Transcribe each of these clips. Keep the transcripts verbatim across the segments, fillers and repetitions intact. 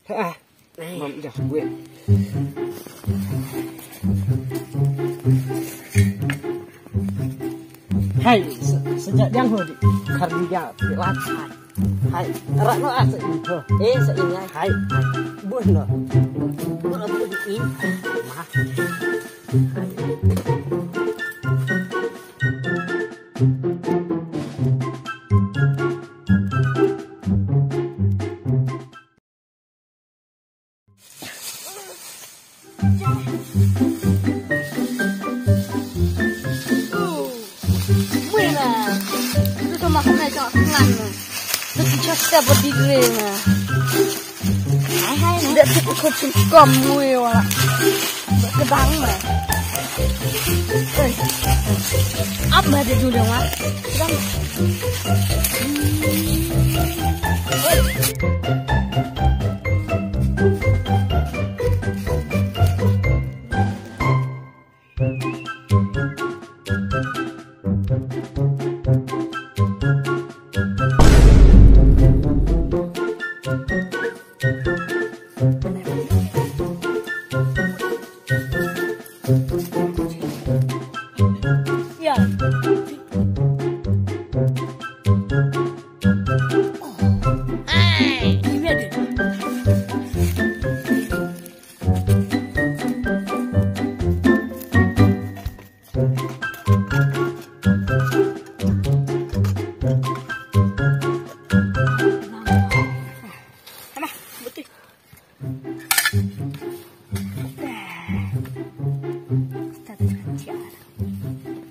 Ah, mam jah gue. Hai, se-, sejak jang ho di kar di ja pilat. Hai, rak no asa in ho. Eh, sa in hai. Hai, buh no. Buh no buh di in. Mah. Mui na. Tu tu makan na jong ngan na. Tu tu just step di dre na. Hai hai na. Dia tu ko chim kom mui wala. Kedang na. Oi. Ap ba de du de wa. Kedang.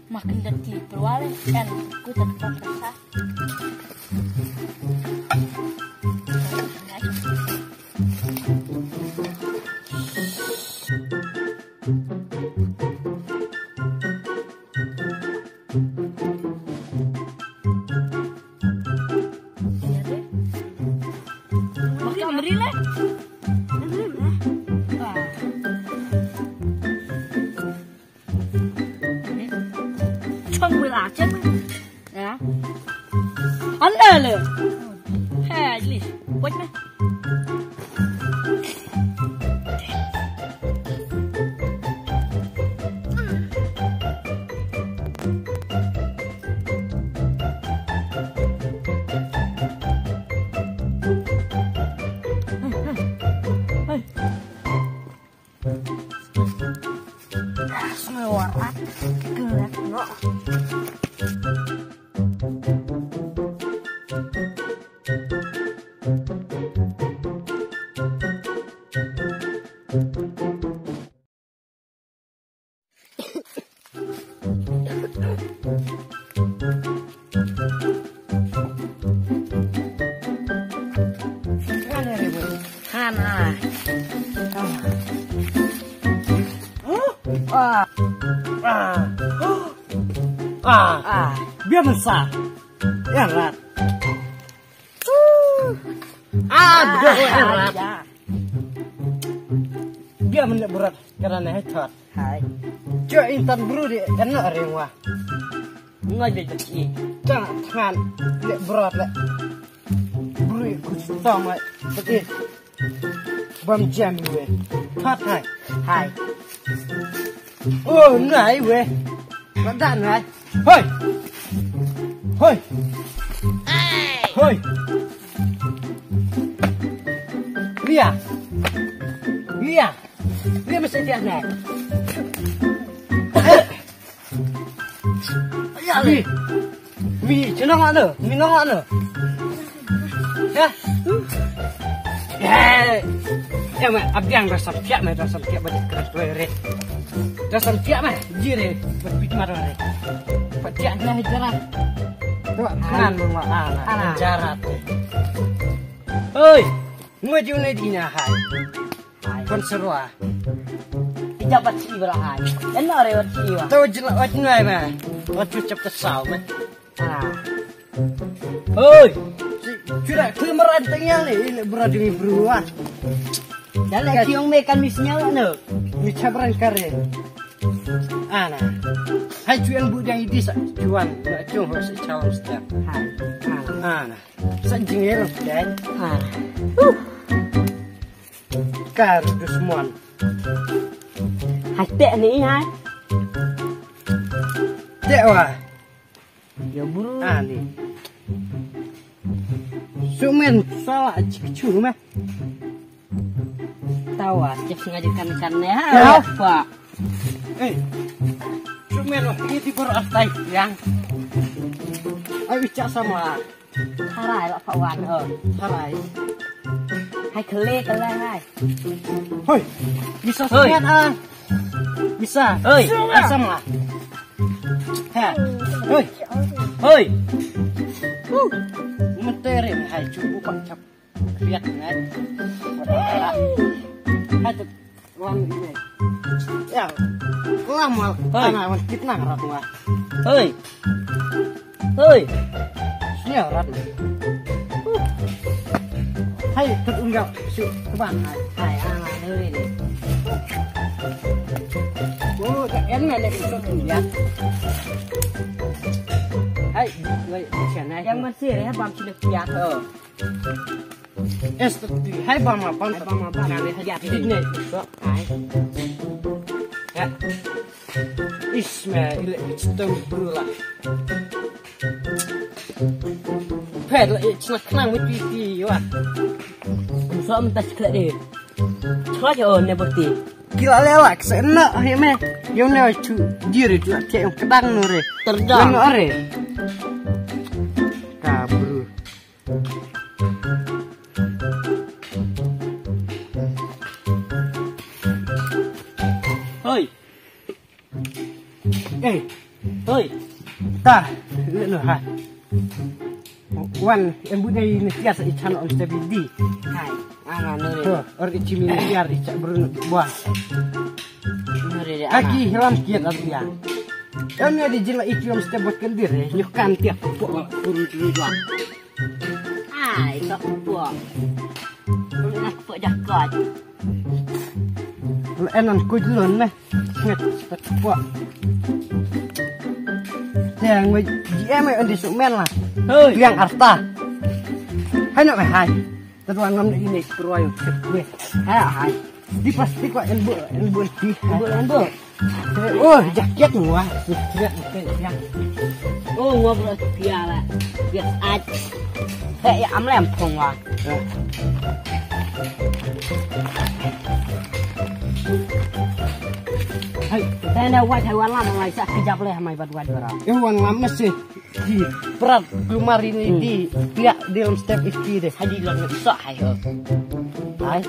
Makin dati peluar kan ku tak tak tak. Chong wei la chen. Ya. An le le. He, jli. Wait me. Hana. Ah. Ah. Ah. Ah. Biar besar. Ya, rat. Ah, dah, ah, erat. Ya. Dia mendek berat kerana hebat. Hai. Cok intan bru di kena ring wah. Ngai bej bej i. Cak tangan lek berat lek. Bru i ku stom ai. Peti. Bam jam ni weh. Thot hai. Hai. Oh, ngai weh. Madan ngai. Hoi. Hoi. Hoi. Lia. Lia. Lia mesti dia ngai. Ya, mi. Mi, chenong ano? Mi nong ano? Ya? Eh. Ya, ma, abiang rasam tiak, ma, rasam tiak, ba, kret, kret, kret. Rasam tiak, ma, jire, ba, pit, ma, re. Ba, tiak, na, jara. Tu, kan, ma, ah, ah, jara, tu. Oi, ngoi, ju, ne, di, na, hai. Kon serwa. Ija bat si bra ai. Eno re bat si wa. To jela wat ngai ma. Wat tu chap ta saw ma. Ah. Oi. Chura kli maran tengah ni, ini bra demi bru wa. Dale kiong me kan mi sinyal no. Mi chabran kare. Ana. Hai chuan bu dang idis chuan na chung ho se chawan stia. Hai. Ana. Ana. Sa jingero stia. Ah. Ka ruh dusmon. Hai teh ni hai. Teh wa. Ya buru. Ani. Sumen sala chik churu meh. Tawa chik ngaji kan kan ne ha. Ya. Apa? Eh. Sumen wa ini di bor astai yang. Ayo cak sama. Harai la pa wan ho. Harai. Hai kele kele hai. Hoi. Bisa sekian ah. Bisa. Hoi. Asam lah. Ha. Hoi. Hoi. Menteri hai cukup pak cap. Lihat kan. Hai tu. Wan ini. Ya. Lama. Hoi. Ana wan kitna rat wa. Hoi. Hoi. Sini rat. Hai, tut unggal. Su keban hai. Hai, ana ni ni. Oh, tak en ni ni tu ya. Hai, wei, sian hai. Yang masih ya bang sini ya. Oh. Es tu hai bam apa? Hai bam apa? Nang dia hajat ni. Ni. Hai. Ya. Ismail itu berulah. Ped la ich nak nang mesti ti wa. Som tas kle de. Chwa jo ne boti. Kila lelak sena he me. Yo ne chu diri tu ke kedang nore. Terdang. Nore. Kabru. Hoi. Eh. Hoi. Ta, le lo ha. Wan, em bu dei ne tias i chan om stebi di. Hai. Ana no re. To, or i chimi ne tiar i cha brun bua. No re re. Aki hilam kiat ar dia. Em ne di jila i kiam step bot kendir. Yo kan tiap. Puru dulu dua. Ai, ka pupuk. Nak pupuk jakot. Enan kuj lon meh. Nget pupuk. Yang meh G M eh undi sukmen lah. Hei. Yang arta. Hai nak meh hai. Tetuan ngam nak ini keruai. Weh. Hai hai. Di plastik kok elbow elbow di. Elbow elbow. Oh, jaket wah. Jaket jaket ya. Oh, ngop lo piala. Yes, at. Hey, ya am lem phong wah. Hai, tanda wat hai wan lam ngai sa kejap leh mai bad wat bara. Eh, wan lam masih di prat gemar ini di pihak dalam step iki deh. Haji lam sa hai ho. Hai.